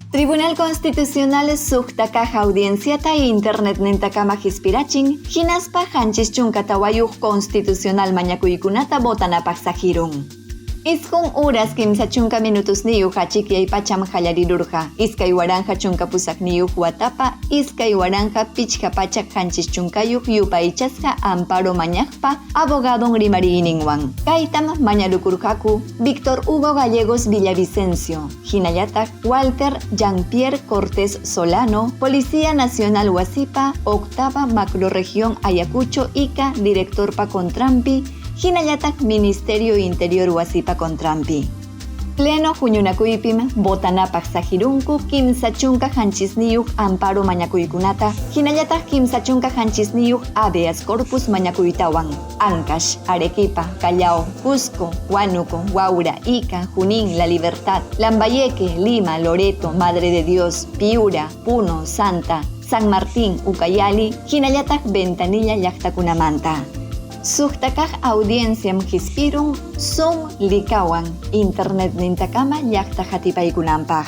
Tribunal Constitucional suqta kaq audienciata internetnintakama hispirachin, hinaspa 74 constitucional mañakuykunata votanapaq saqirun. 9 horas 30 minutosniyuq achikyay pacham qallarirurqa 2018 watapa 2570 yupaychasqa amparo mañaqpa abogadon rimariyninwan. Kaytam mañarukurqaku Víctor Hugo Gallegos Villavicencio, hinallataq Walter Jean-Pierre Cortés Solano, Policía Nacional wasipa, octava macrorregión Ayacucho Ica, directorpa contranpi, hinallataq Ministerio Interior wasipa contranpi. Pleno huñunakuypim votanapaq saqirunku 37 amparo mañakuykunata, hinallataq 37 habeas corpus mañakuytawan. Ancash, Arequipa, Callao, Cusco, Huánuco, Huaura, Ica, Junín, La Libertad, Lambayeque, Lima, Loreto, Madre de Dios, Piura, Puno, Santa, San Martín, Ucayali, hinallataq Ventanilla llaqtakunamanta. Suqta kaq audienciam hispirun Zoom likawan internetnintakama llaqta hatipaykunanpaq.